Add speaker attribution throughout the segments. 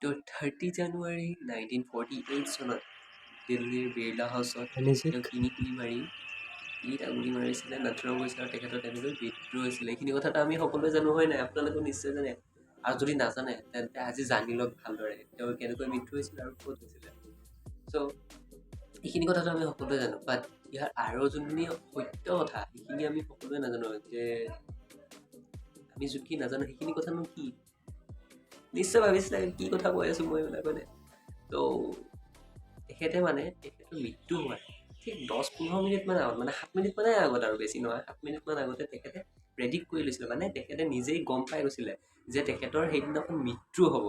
Speaker 1: তো 30 January 1948 চনত দিল্লীৰ বিৰলা হাউচত
Speaker 2: গান্ধীজীক
Speaker 1: তেওঁক তিনি গুলি মাৰি, তিনিটা গুলি মাৰিছিলে নাথুৰাম গডছে আৰু তেখেতৰ তেনেকৈ মৃত্যু হৈছিলে। এইখিনি কথাটো আমি সকলোৱে জানো, হয় নাই? আপোনালোকেও নিশ্চয় জানে। আৰু যদি নাজানে, তেন্তে আজি জানি লওক ভালদৰে তেওঁৰ কেনেকৈ মৃত্যু হৈছিলে আৰু ক'ত হৈছিলে। চ' এইখিনি কথাটো আমি সকলোৱে জানো, বাট ইয়াৰ আঁৰৰ যোনখিনি সত্য কথা, সেইখিনি আমি সকলোৱে নাজানো। যে আমি যোনখিনি নাজানো, সেইখিনি কথানো কি? নিশ্চয় ভাবিছিলে কি কথা কৈ আছোঁ মই এইবিলাক মানে। ত' তেখেতে মানে তেখেতৰ মৃত্যু হোৱাৰ ঠিক 10-15 মিনিটমান আগত, মানে 7 মিনিটমানে আগত আৰু বেছি নহয়, 7 মিনিটমান আগতে তেখেতে প্ৰেডিক্ট কৰি লৈছিলে। মানে তেখেতে নিজেই গম পাই গৈছিলে যে তেখেতৰ সেইদিনাখন মৃত্যু হ'ব,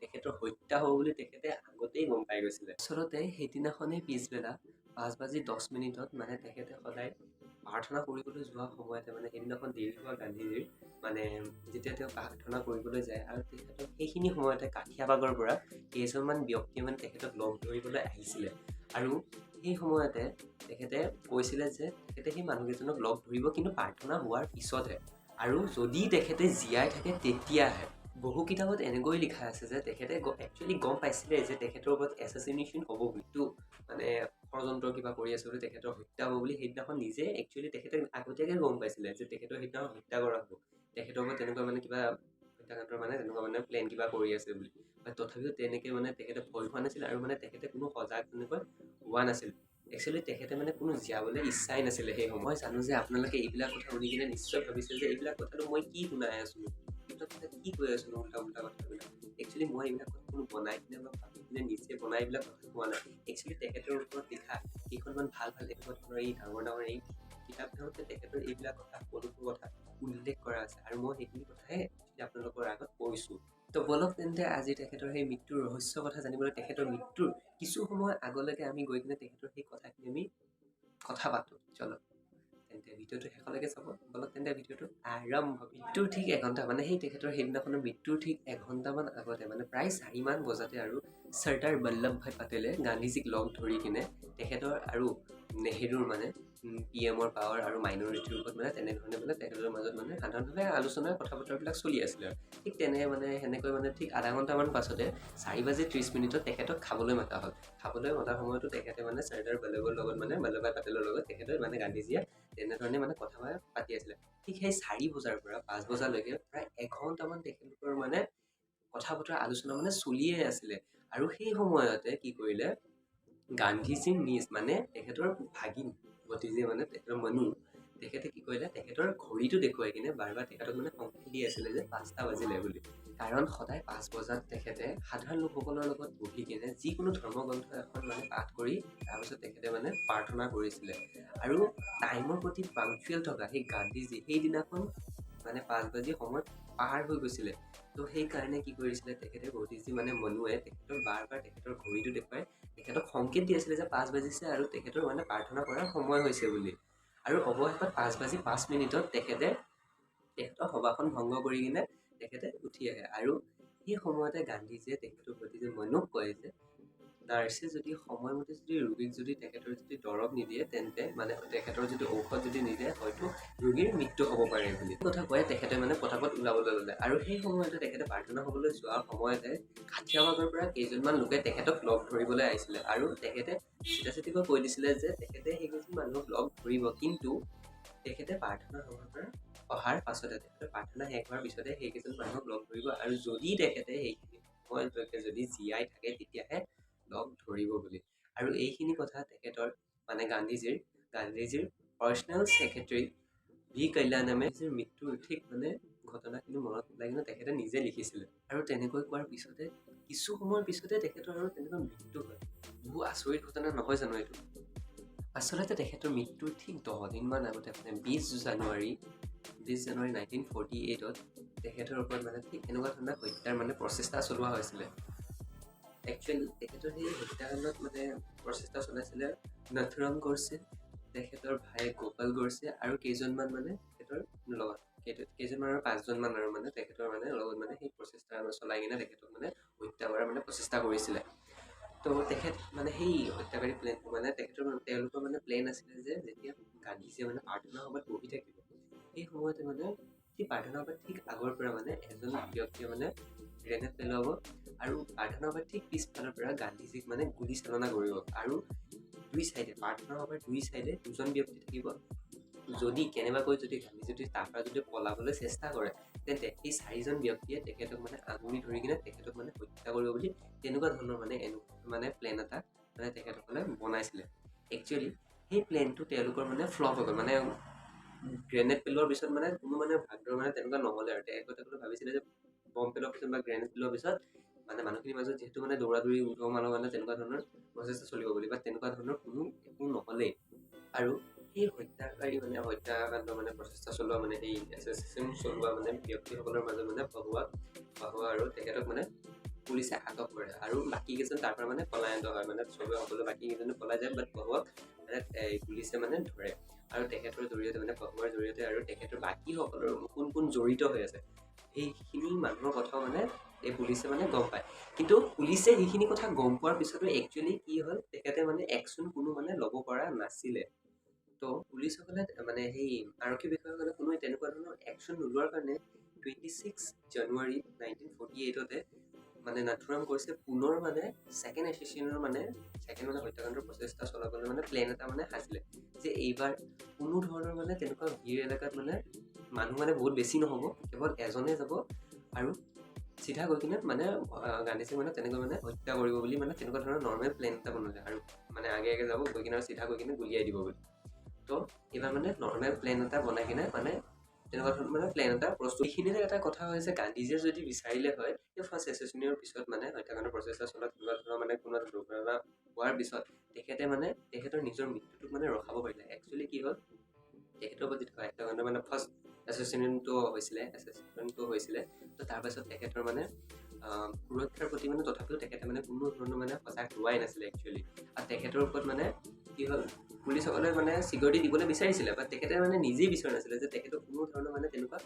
Speaker 1: তেখেতৰ হত্যা হ'ব বুলি তেখেতে আগতেই গম পাই গৈছিলে। আচলতে সেইদিনাখনেই পিছবেলা 5 বাজি 10 মিনিটত মানে তেখেতে সদায় প্ৰাৰ্থনা কৰিবলৈ যোৱা সময়তে মানে সেইদিনাখন দেৰি হোৱা গান্ধীজীৰ মানে যেতিয়া তেওঁ প্ৰাৰ্থনা কৰিবলৈ যায় আৰু তেখেতক সেইখিনি সময়তে কাঠিয়াবাগৰ পৰা কেইজনমান ব্যক্তিয়ে মানে তেখেতক লগ ধৰিবলৈ আহিছিলে। আৰু সেই সময়তে তেখেতে কৈছিলে যে তেখেতে সেই মানুহকেইজনক লগ ধৰিব, কিন্তু প্ৰাৰ্থনা হোৱাৰ পিছতহে আৰু যদি তেখেতে জীয়াই থাকে তেতিয়াহে। বহু কিতাপত এনেকৈ লিখা আছে যে তেখেতে একচুৱেলি গম পাইছিলে যে তেখেতৰ ওপৰত এছাচিনেশ্যন হ'ব বুলি, তো মানে ষড়যন্ত্ৰ কিবা কৰি আছে বুলি, তেখেতৰ হত্যা হ'ব বুলি। সেইদিনাখন নিজে একচুৱেলি তেখেতে আগতীয়াকৈ গম পাইছিলে যে তেখেতৰ সেইদিনাখন হত্যা কৰা হ'ব, তেখেতৰ ওপৰত তেনেকুৱা মানে কিবা হত্যাকাণ্ডৰ মানে তেনেকুৱা মানে প্লেন কিবা কৰি আছে বুলি। বাট তথাপিও তেনেকৈ মানে তেখেতে ভয় খোৱা নাছিল আৰু মানে তেখেতে কোনো সজাগ তেনেকুৱা হোৱা নাছিল। একচুৱেলি তেখেতে মানে কোনো জীয়াবলৈ ইচ্ছাই নাছিলে সেই সময়। মই জানো যে আপোনালোকে এইবিলাক কথা শুনি কিনে নিশ্চয় ভাবিছে যে এইবিলাক কথাটো মই কি শুনাই আছোঁ, এইবিলাক কথা কি কৈ আছোঁ, উল্টা উল্টা কথাবিলাক। একচুৱেলি মই এইবিলাক কথা কোনো বনাই কিনে বা ভাবি কিনে নিজে বনাই এইবিলাক কথা কোৱা নাই। একচুৱেলি তেখেতৰ ওপৰত লিখা কেইখনমান ভাল ভাল এনেকুৱা ধৰণৰ এই ডাঙৰ ডাঙৰ এই কিতাপখনতে তেখেতৰ এইবিলাক কথা, সকলোবোৰ কথা উল্লেখ কৰা আছে আৰু মই সেইখিনি কথাহে আপোনালোকৰ আগত কৈছোঁ। তো ব'লক তেন্তে, আজি তেখেতৰ সেই মৃত্যুৰ ৰহস্য কথা জানিবলৈ তেখেতৰ মৃত্যুৰ কিছু সময় আগলৈকে আমি গৈ কিনে তেখেতৰ সেই কথাখিনি আমি কথা পাতোঁ। চলক তেন্তে, ভিডিঅ'টো শেষলৈকে চাব। ব'লক তেন্তে, ভিডিঅ'টো আৰম্ভ। মৃত্যুৰ ঠিক এঘণ্টা, মানে সেই তেখেতৰ সেইদিনাখনৰ মৃত্যুৰ ঠিক এঘণ্টামান আগতে, মানে প্ৰায় 4মান বজাতে আৰু চৰ্দাৰ বল্লভ ভাই পেটেলে গান্ধীজীক লগ ধৰি কিনে তেখেতৰ আৰু নেহেৰুৰ মানে পিএমৰ পাৱাৰ আৰু মাইনৰিটিৰ ওপৰত মানে তেনেধৰণে মানে তেখেতৰ মাজত মানে সাধাৰণভাৱে আলোচনা কথা বতৰাবিলাক চলি আছিলে। আৰু ঠিক তেনে মানে সেনেকৈ মানে ঠিক আধা ঘণ্টামান পাছতে 4 বাজি 30 মিনিটত তেখেতক খাবলৈ মাতা হ'ল। খাবলৈ মতাৰ সময়তো তেখেতে মানে চৰ্দাৰ বল্লভৰ লগত, মানে বল্লভভাই পেটেলৰ লগত তেখেতে মানে গান্ধীজীয়ে তেনেধৰণে মানে কথা পাতি আছিলে। ঠিক সেই 4 বজাৰ পৰা 5 বজালৈকে প্ৰায় এঘণ্টামান তেখেতলোকৰ মানে কথা বতৰা আলোচনা মানে চলিয়ে আছিলে। আৰু সেই সময়তে কি কৰিলে, গান্ধীজীৰ নিজ মানে তেখেতৰ ভাগিন ভতিজী, মানে তেখেতৰ মনু, তেখেতে কি কৰিলে, তেখেতৰ ঘড়ীটো দেখুৱাই কিনে বাৰ বাৰ তেখেতক মানে সংকেত দি আছিলে যে 5টা বাজিলে বুলি। কাৰণ সদায় 5 বজাত তেখেতে সাধাৰণ লোকসকলৰ লগত বহি কিনে যিকোনো ধৰ্মগ্ৰন্থ এখন মানে পাঠ কৰি তাৰপিছত তেখেতে মানে প্ৰাৰ্থনা কৰিছিলে। আৰু টাইমৰ প্ৰতি পাংচুৱেল থকা সেই গান্ধীজী সেইদিনাখন মানে 5 বাজি সময় পাৰ হৈ গৈছিলে। তো সেইকাৰণে কি কৰিছিলে, তেখেতে ভতিজী মানে মনুৱে তেখেতৰ বাৰ বাৰ তেখেতৰ ঘড়ীটো দেখুৱাই তেখেতক সংকেত দি আছিলে যে 5 বাজিছে আৰু তেখেতৰ মানে প্ৰাৰ্থনা কৰাৰ সময় হৈছে বুলি। আৰু অৱশেষত 5 বাজি 5 মিনিটত তেখেতে তেখেতৰ সভাখন ভংগ কৰি কিনে তেখেতে উঠি আহে। আৰু সেই সময়তে গান্ধীজীয়ে তেখেতৰ ভতিজী মনুক কয় যে নাৰ্ছে যদি সময়মতে যদি ৰোগীক যদি তেখেতৰ যদি দৰৱ নিদিয়ে, তেন্তে মানে তেখেতৰ যদি ঔষধ যদি নিদিয়ে, হয়তো ৰোগীৰ মৃত্যু হ'ব পাৰে বুলি কথা কয়। তেখেতে মানে পটাপট ওলাবলৈ ল'লে। আৰু সেই সময়তে তেখেতে প্ৰাৰ্থনা হ'বলৈ যোৱাৰ সময়তে কাঠিয়াবাগৰ পৰা কেইজনমান লোকে তেখেতক লগ ধৰিবলৈ আহিছিলে। আৰু তেখেতে চিধা চিধিকৈ কৈ দিছিলে যে তেখেতে সেইকেইজন মানুহক লগ ধৰিব, কিন্তু তেখেতে প্ৰাৰ্থনা সভাৰ পৰা অহাৰ পাছতে, তেখেতৰ প্ৰাৰ্থনা শেষ হোৱাৰ পিছতে সেইকেইজন মানুহক লগ ধৰিব আৰু যদি তেখেতে সেইখিনি সময়লৈকে যদি জীয়াই থাকে, তেতিয়াহে লগ ধৰিব বুলি। আৰু এইখিনি কথা তেখেতৰ মানে গান্ধীজীৰ পাৰ্চনেল ছেক্ৰেটেৰী ভি কল্যাণমে মৃত্যুৰ ঠিক মানে ঘটনাখিনি মনত পেলাই কিনে তেখেতে নিজে লিখিছিলে। আৰু তেনেকৈ কোৱাৰ পিছতে কিছু সময়ৰ পিছতে তেখেতৰ আৰু তেনেকৈ মৃত্যু হয়। বহু আচৰিত ঘটনা নহয় জানো এইটো? আচলতে তেখেতৰ মৃত্যুৰ ঠিক 10 দিনমান আগতে, মানে 20 জানুৱাৰী 1948ত তেখেতৰ ওপৰত মানে ঠিক এনেকুৱা ধৰণৰ হত্যাৰ মানে প্ৰচেষ্টা চলোৱা হৈছিলে। একচুৱেলি তেখেতৰ সেই হত্যাকাণ্ডত মানে প্ৰচেষ্টা চলাইছিলে নথুৰাম গডছে, তেখেতৰ ভায়েক গোপাল গডছে আৰু কেইজনমান মানে তেখেতৰ লগত কেইজনমান আৰু পাঁচজনমান আৰু মানে তেখেতৰ মানে লগত মানে সেই প্ৰচেষ্টা চলাই কিনে তেখেতক মানে হত্যা কৰাৰ মানে প্ৰচেষ্টা কৰিছিলে। তো তেখেত মানে সেই হত্যাকাৰী প্লেনটো মানে তেখেতৰ তেওঁলোকৰ মানে প্লেন আছিলে যে যেতিয়া গান্ধীজীয়ে মানে প্ৰাৰ্থনা সভাত বহি থাকিব, সেই সময়তে মানে সেই প্ৰাৰ্থনা সভাত ঠিক আগৰ পৰা মানে এজন ব্যক্তিয়ে মানে গ্ৰেনেড পেলোৱাব আৰু প্ৰাৰ্থনা সভাৰ ঠিক পিছফালৰ পৰা গান্ধীজীক মানে গুলী চালনা কৰিব। আৰু দুই চাইডে প্ৰাৰ্থনা সভাৰ দুই চাইডে দুজন ব্যক্তি থাকিব। যদি কেনেবাকৈ যদি গান্ধীজী যদি তাৰ পৰা যদি পলাবলৈ চেষ্টা কৰে, তেন্তে সেই চাৰিজন ব্যক্তিয়ে তেখেতক মানে আঙুলি ধৰি কিনে তেখেতক মানে হত্যা কৰিব বুলি তেনেকুৱা ধৰণৰ মানে মানে প্লেন এটা মানে তেখেতসকলে বনাইছিলে। একচুৱেলি সেই প্লেনটো তেওঁলোকৰ মানে ফ্লপ হৈ গ'ল। মানে গ্ৰেনেড পেলোৱাৰ পিছত মানে কোনো মানে ভাগদৌৰ মানে তেনেকুৱা নহ'লে আৰু তেখেতসকলে ভাবিছিলে যে বম পেলোৱাৰ পিছত বা গ্ৰেনেড পেলোৱাৰ পিছত মানে মানুহখিনিৰ মাজত যিহেতু মানে দৌৰা দৌৰি উঠো মানুহ মানে তেনেকুৱা ধৰণৰ প্ৰচেষ্টা চলিব বুলি, বা তেনেকুৱা ধৰণৰ কোনো একো নহ'লেই। আৰু সেই হত্যাকাৰী মানে হত্যাকাণ্ড মানে প্ৰচেষ্টা চলোৱা মানে সেই এছেচিনেশ্যন চলোৱা মানে ব্যক্তিসকলৰ মাজত মানে পাহুৱা পাহুৱা আৰু তেখেতক মানে পুলিচে আটক কৰে আৰু বাকীকেইজন তাৰ পৰা মানে পলায়ন হয়। মানে চবে সকলো বাকীকেইজনো পলাই যায়, বাট পাহুৱাক মানে পুলিচে মানে ধৰে। আৰু তেখেতৰ জৰিয়তে মানে পাহুৱাৰ জৰিয়তে আৰু তেখেতৰ বাকীসকলৰ কোন কোন জড়িত হৈ আছে সেইখিনি মানুহৰ কথাও মানে এই পুলিচে মানে গম পায়। কিন্তু পুলিচে সেইখিনি কথা গম পোৱাৰ পিছতো একচুৱেলি কি হ'ল, তেখেতে মানে একশ্যন কোনো মানে ল'ব পৰা নাছিলে। তো পুলিচসকলে মানে সেই আৰক্ষী বিষয়াসকলে কোনো তেনেকুৱা ধৰণৰ একশ্যন নোলোৱাৰ কাৰণে 26 জানুৱাৰী 1948তে মানে নাথুৰাম গডছে পুনৰ মানে ছেকেণ্ড এছেচিনেশ্যনৰ মানে ছেকেণ্ড মানে হত্যাকাণ্ডৰ প্ৰচেষ্টা চলাবলৈ মানে প্লেন এটা মানে সাজিলে যে এইবাৰ কোনো ধৰণৰ মানে তেনেকুৱা ভিৰ এলেকাত মানে মানুহ মানে বহুত বেছি নহ'ব, কেৱল এজনে যাব আৰু চিধা গৈ কিনে মানে গান্ধীজীক মানে তেনেকৈ মানে হত্যা কৰিব বুলি মানে তেনেকুৱা ধৰণৰ নৰ্মেল প্লেন এটা বনালে আৰু মানে আগে আগে যাব গৈ কিনে আৰু চিধা গৈ কিনে গুলীয়াই দিব বুলি। তো এইবাৰ মানে নৰ্মেল প্লেন এটা বনাই কিনে মানে তেনেকুৱা ধৰণৰ মানে প্লেন এটা প্ৰস্তুত। এইখিনিতে এটা কথা হৈছে, গান্ধীজীয়ে যদি বিচাৰিলে হয় এই ফাৰ্ষ্ট এছেচিনেশ্যনৰ পিছত মানে হত্যাকাণ্ডৰ প্ৰচেষ্টা চলোৱা তেনেকুৱা ধৰণৰ মানে কোনো এটা দুৰ্ঘটনা হোৱাৰ পিছত তেখেতে মানে তেখেতৰ নিজৰ মৃত্যুটোক মানে ৰখাব পাৰিলে। একচুৱেলি কি হ'ল, তেখেতৰ ওপৰত যিটো হত্যাকাণ্ড মানে ফাৰ্ষ্ট এছেচিনেশ্যনটো হৈছিলে, তো তাৰপাছত তেখেতৰ মানে সুৰক্ষাৰ প্ৰতি মানে তথাপিও তেখেতে মানে কোনো ধৰণৰ মানে সজাগ হোৱাই নাছিলে একচুৱেলি। আৰু তেখেতৰ ওপৰত মানে কি হ'ল, পুলিচসকলে মানে চিকিউৰিটি দিবলৈ বিচাৰিছিলে, বাট তেখেতে মানে নিজেই বিচৰা নাছিলে যে তেখেতক কোনো ধৰণৰ মানে তেনেকুৱা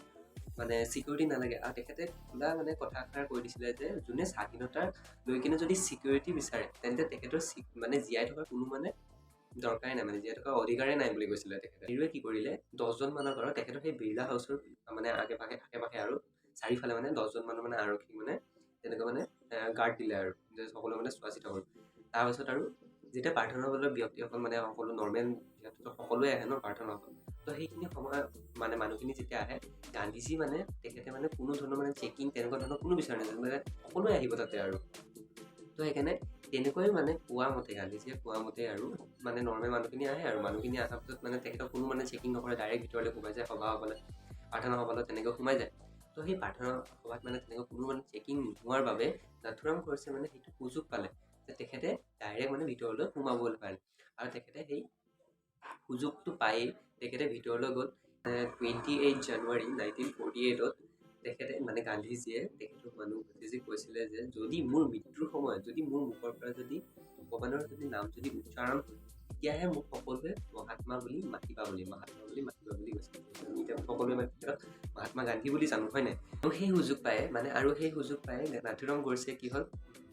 Speaker 1: মানে চিকিউৰিটি নালাগে। আৰু তেখেতে খোলা মানে কথাষাৰ কৈ দিছিলে যে যোনে স্বাধীনতাৰ লৈ কিনে যদি চিকিউৰিটি বিচাৰে তেন্তে তেখেতৰ মানে জীয়াই থকাৰ কোনো মানে দৰকাৰেই নাই, মানে জীয়াই থকাৰ অধিকাৰেই নাই বুলি কৈছিলে তেখেতে। নেহৰুৱে কি কৰিলে, 10জন মানৰ ঘৰত তেখেতৰ সেই বিৰলা হাউচৰ মানে আগে পাশে আশে পাশে আৰু চাৰিওফালে মানে 10জন মানৰ মানে আৰক্ষীক মানে তেনেকৈ মানে গাৰ্ড দিলে আৰু যে সকলোৱে মানে চোৱা চিতা কৰিব। তাৰপাছত আৰু যেতিয়া প্ৰাৰ্থনা সভালৈ ব্যক্তিসকল মানে সকলো নৰ্মেল যিহেতু সকলোৱে আহে ন প্ৰাৰ্থনা সভাত, তো সেইখিনি সময় মানে মানুহখিনি যেতিয়া আহে, গান্ধীজী মানে তেখেতে মানে কোনো ধৰণৰ মানে চেকিং তেনেকুৱা ধৰণৰ কোনো বিচৰা নাছিল, মানে সকলোৱে আহিব তাতে আৰু। তো সেইকাৰণে তেনেকুৱাই মানে কোৱা মতে গান্ধীজীয়ে কোৱা মতে আৰু মানে নৰ্মেল মানুহখিনি আহে আৰু মানুহখিনি অহাৰ পিছত মানে তেখেতক কোনো মানে চেকিং নকৰে, ডাইৰেক্ট ভিতৰলৈ সোমাই যায়, সভা সভালৈ প্ৰাৰ্থনা সভালৈ তেনেকৈ সোমাই যায়। তো সেই প্ৰাৰ্থনা সভাত মানে তেনেকৈ কোনো মানে চেকিং নোহোৱাৰ বাবে নাথুৰাম গডছে মানে সেইটো সুযোগ পালে যে তেখেতে ডাইৰেক্ট মানে ভিতৰলৈ সোমাবলৈ পাৰিলে। আৰু তেখেতে সেই সুযোগটো পায়েই তেখেতে ভিতৰলৈ গ'ল। 28 জানুৱাৰী 1948ত তেখেতে মানে গান্ধীজীয়ে তেখেতৰ মানুহ ভতিজীক কৈছিলে যে যদি মোৰ মৃত্যুৰ সময়ত যদি মোৰ মুখৰ পৰা যদি ভগৱানৰ যদি নাম যদি উচ্চাৰণ হয়, তেতিয়াহে মোক সকলোৱে মহাত্মা বুলি মাতিবা বুলি, মহাত্মা বুলি মাতিবা বুলি কৈছিলে। আমি এতিয়া সকলোৱে মানে তেখেতক মহাত্মা গান্ধী বুলি জানো, হয় নাই? আৰু সেই সুযোগ পায়ে মানে আৰু সেই সুযোগ পায়ে নাথুৰাম গডছে কি হ'ল,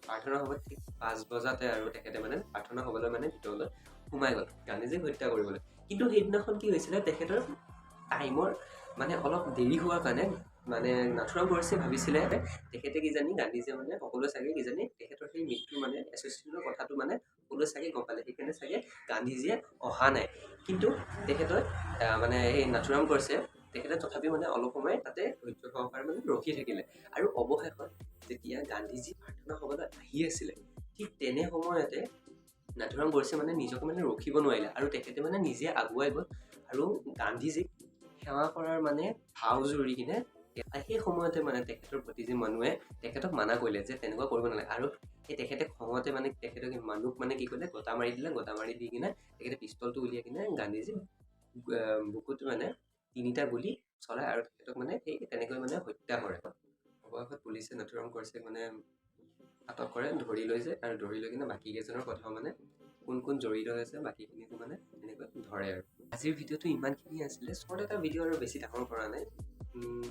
Speaker 1: প্ৰাৰ্থনা সভাত ঠিক 5 বজাতে আৰু তেখেতে মানে প্ৰাৰ্থনা সভালৈ মানে ভিতৰলৈ সোমাই গ'ল গান্ধীজীক হত্যা কৰিবলৈ। কিন্তু সেইদিনাখন কি হৈছিলে, তেখেতৰ টাইমৰ মানে অলপ দেৰি হোৱাৰ কাৰণে মানে নাথুৰাম গডছে ভাবিছিলে তেখেতে কিজানি গান্ধীজীয়ে মানে সকলোৱে চাগে কিজানি তেখেতৰ সেই মৃত্যুৰ মানে এছেচিনেশ্যনৰ কথাটো মানে সকলোৱে চাগে গম পালে, সেইকাৰণে চাগে গান্ধীজীয়ে অহা নাই। কিন্তু তেখেতৰ মানে সেই নাথুৰাম গডছে তেখেতে তথাপিও মানে অলপ সময় তাতে ধৈৰ্য সহকাৰে মানে ৰখি থাকিলে। আৰু অৱশেষত যেতিয়া গান্ধীজী প্ৰাৰ্থনা সভালৈ আহি আছিলে, ঠিক তেনে সময়তে নাথুৰাম গডছে মানে নিজকে মানে ৰখিব নোৱাৰিলে আৰু তেখেতে মানে নিজে আগুৱাই গ'ল আৰু গান্ধীজীক সেৱা কৰাৰ মানে ভাও জুৰি কিনে সেই সময়তে মানে তেখেতৰ ভতিজী মানুহে তেখেতক মানা কৰিলে যে তেনেকুৱা কৰিব নালাগে। আৰু সেই তেখেতে খঙতে মানে তেখেতক মানুহক মানে কি কৰিলে, গতা মাৰি দিলে। গতা মাৰি দি কিনে তেখেতে পিষ্টলটো উলিয়াই কিনে গান্ধীজীক বুকুত মানে 3টা গুলী চলায় আৰু তেখেতক মানে সেই তেনেকৈ মানে হত্যা কৰে। অৱশেষত পুলিচে নাথুৰাম গডছেক মানে আটক কৰে, ধৰি লৈ যায় আৰু ধৰি লৈ কিনে বাকী কেইজনৰ কথাও মানে কোন কোন জড়িত হৈ আছে বাকীখিনিকো মানে তেনেকৈ ধৰে। আৰু আজিৰ ভিডিঅ'টো ইমানখিনি আছিলে, শ্বৰ্ট এটা ভিডিঅ' আৰু বেছি ডাঙৰ কৰা নাই।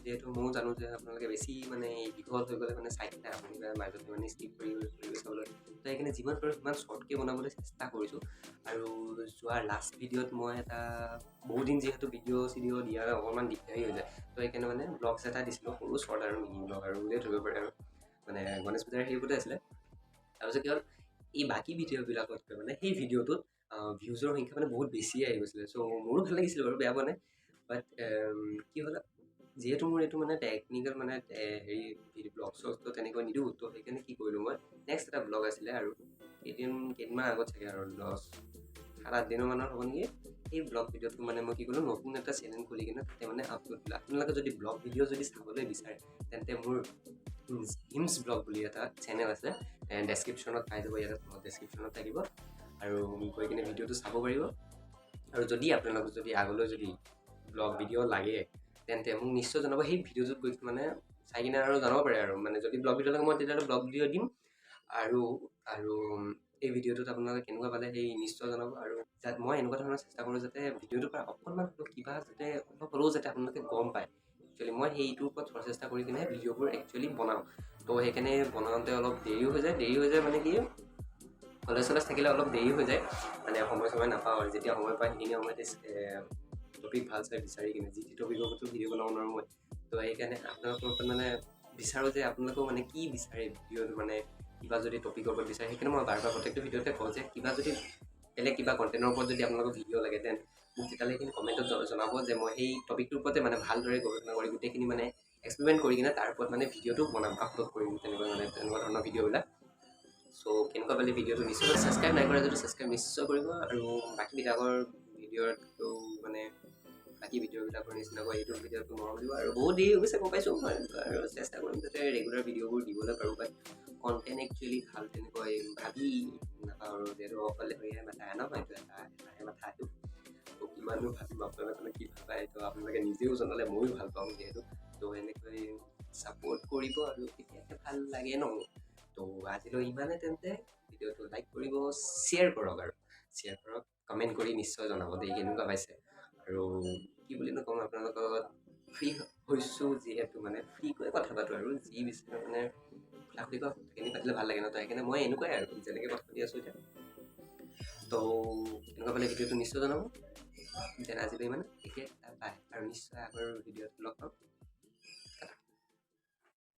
Speaker 1: যিহেতু ময়ো জানো যে আপোনালোকে বেছি মানে দীঘল হৈ গ'লে মানে চাই কিনে আপুনি মাজতে মানে স্কিপ কৰি কৰি চাবলৈ, তো সেইকাৰণে যিমান পাৰোঁ সিমান শ্বৰ্টকৈ বনাবলৈ চেষ্টা কৰিছোঁ। আৰু যোৱাৰ লাষ্ট ভিডিঅ'ত মই এটা বহুত দিন যিহেতু ভিডিঅ' চিডিঅ' দিয়া অকণমান দিগদাৰী হৈ যায়, তো সেইকাৰণে মানে ব্লগছ এটা দিছিলোঁ, সৰু শ্বৰ্ট আৰু মিনি ব্লগ আৰু বুলিয়ে ধৰিব পাৰে আৰু। মানে গণেশ পূজাৰ সেইবোৰতে আছিলে। তাৰপিছত কি হ'ল, এই বাকী ভিডিঅ'বিলাকতকৈ মানে সেই ভিডিঅ'টোত ভিউজৰ সংখ্যা মানে বহুত বেছিয়ে আহি গৈছিলে। চ' মোৰো ভাল লাগিছিলে বাৰু, বেয়া পোৱা নাই। বাট কি হ'ল, যিহেতু মোৰ এইটো মানে টেকনিকেল মানে হেৰি ব্লগ চগ্‌টো তেনেকৈ নিদিওঁ, তো সেইকাৰণে কি কৰিলোঁ মই, নেক্সট এটা ব্লগ আছিলে আৰু কেইদিনমান আগত চাগে আৰু 10, 7, 8 দিনৰ মানৰ হ'ব নেকি, সেই ব্লগ ভিডিঅ'টো মানে মই কি কৰিলোঁ, নতুন এটা চেনেল খুলি কিনে তাতে মানে আপলোড দিলোঁ। আপোনালোকে যদি ব্লগ ভিডিঅ' যদি চাবলৈ বিচাৰে, তেন্তে মোৰ হিমছ ব্লগ বুলি এটা চেনেল আছে, ডেছক্ৰিপশ্যনত পাই যাব, ইয়াতে ডেছক্ৰিপশ্যনত থাকিব আৰু গৈ কিনে ভিডিঅ'টো চাব পাৰিব। আৰু যদি আপোনালোকক যদি আগলৈ যদি ব্লগ ভিডিঅ' লাগে, তেন্তে মোক নিশ্চয় জনাব। সেই ভিডিঅ'টোত গৈ মানে চাই কিনে আৰু জনাব পাৰে আৰু মানে যদি ব্লগ ভিডিঅ' লাগে, মই তেতিয়াহ'লে ব্লগ ভিডিঅ' দিম। আৰু আৰু এই ভিডিঅ'টোত আপোনালোকে কেনেকুৱা পালে সেই নিশ্চয় জনাব। আৰু মই এনেকুৱা ধৰণৰ চেষ্টা কৰোঁ যাতে ভিডিঅ'টোৰ পৰা অকণমান হ'লেও কিবা যাতে অলপ হ'লেও যাতে আপোনালোকে গম পায়। একচুৱেলি মই সেইটোৰ ওপৰত চেষ্টা কৰি কিনে ভিডিঅ'বোৰ একচুৱেলি বনাওঁ। তো সেইকাৰণে বনাওঁতে অলপ দেৰিও হৈ যায়। দেৰি হৈ যায় মানে কি, কলেজ চলেজ থাকিলে অলপ দেৰি হৈ যায়, মানে সময় চময় নাপাওঁ আৰু যেতিয়া সময় পাওঁ সেইখিনি সময়তে টপিক ভাল চাই বিচাৰি কিনে, যি টি টপিকৰ ওপৰতো ভিডিঅ' বনাব নোৱাৰোঁ মই। তো সেইকাৰণে আপোনালোকৰ ওপৰত মানে বিচাৰোঁ যে আপোনালোকেও মানে কি বিচাৰে ভিডিঅ'টো, মানে কিবা যদি টপিকৰ ওপৰত বিচাৰে। সেইকাৰণে মই বাৰ বাৰ প্ৰত্যেকটো ভিডিঅ'তে কওঁ যে কিবা যদি বেলেগ কিবা কণ্টেণ্টৰ ওপৰত যদি আপোনালোকৰ ভিডিঅ' লাগে, then মোক তেতিয়াহ'লে সেইখিনি কমেণ্টত জনাব যে মই সেই টপিকটোৰ ওপৰতে মানে ভালদৰে গৱেষণা কৰি গোটেইখিনি মানে এক্সপেৰিমেণ্ট কৰি কিনে তাৰ ওপৰত মানে ভিডিঅ'টো বনাম, আপলোড কৰিম, তেনেকুৱা মানে তেনেকুৱা ধৰণৰ ভিডিঅ'বিলাক। চ' কেনেকুৱা পালে ভিডিঅ'টো নিশ্চয়, ছাবস্ক্ৰাইব নাই কৰা যদি ছাবস্ক্ৰাইব নিশ্চয় কৰিব। আৰু বাকীবিলাকৰ ভিডিঅ'টো মানে বাকী ভিডিঅ'বিলাকৰ নিচিনাকৈ এইটো ভিডিঅ'টো মৰম দিব। আৰু বহুত দেৰি হৈ গৈছে গম পাইছোঁ মই, আৰু চেষ্টা কৰিম যাতে ৰেগুলাৰ ভিডিঅ'বোৰ দিবলৈ পাৰোঁ। বাট কণ্টেণ্ট একচুৱেলি ভাল তেনেকৈ ভাবি নাপাওঁ আৰু যিহেতু অকলশৰীয়া মাথা ন, এইটো এটা এটাহে মাথা এইটো। তো কিমাননো ভাবিম, আপোনালোকে কি ভাল পায় তো আপোনালোকে নিজেও জনালে ময়ো ভাল পাওঁ যিহেতু। তো এনেকৈ ছাপোৰ্ট কৰিব আৰু তেতিয়াহে ভাল লাগে ন। তো আজিলৈ ইমানে। তেন্তে ভিডিঅ'টো লাইক কৰিব, শ্বেয়াৰ কৰক আৰু শ্বেয়াৰ কৰক, কমেণ্ট কৰি নিশ্চয় জনাব দেই কেনেকুৱা পাইছে। আৰু কি বুলিনো ক'ম, আপোনালোকৰ লগত ফ্ৰী হৈছোঁ যিহেতু মানে ফ্ৰীকৈ কথা পাতোঁ আৰু যি বিচাৰে মানে খোলা খুলিকৈ কথাখিনি পাতিলে ভাল লাগে ন। তো সেইকাৰণে মই এনেকুৱাই আৰু যেনেকৈ কথা পাতি আছোঁ এতিয়া। তো কেনেকুৱা পালে ভিডিঅ'টো নিশ্চয় জনাব। যেন আজিলৈ ইমানে, এতিয়া বাই আৰু নিশ্চয় আগৰ ভিডিঅ'ত লগ পাম।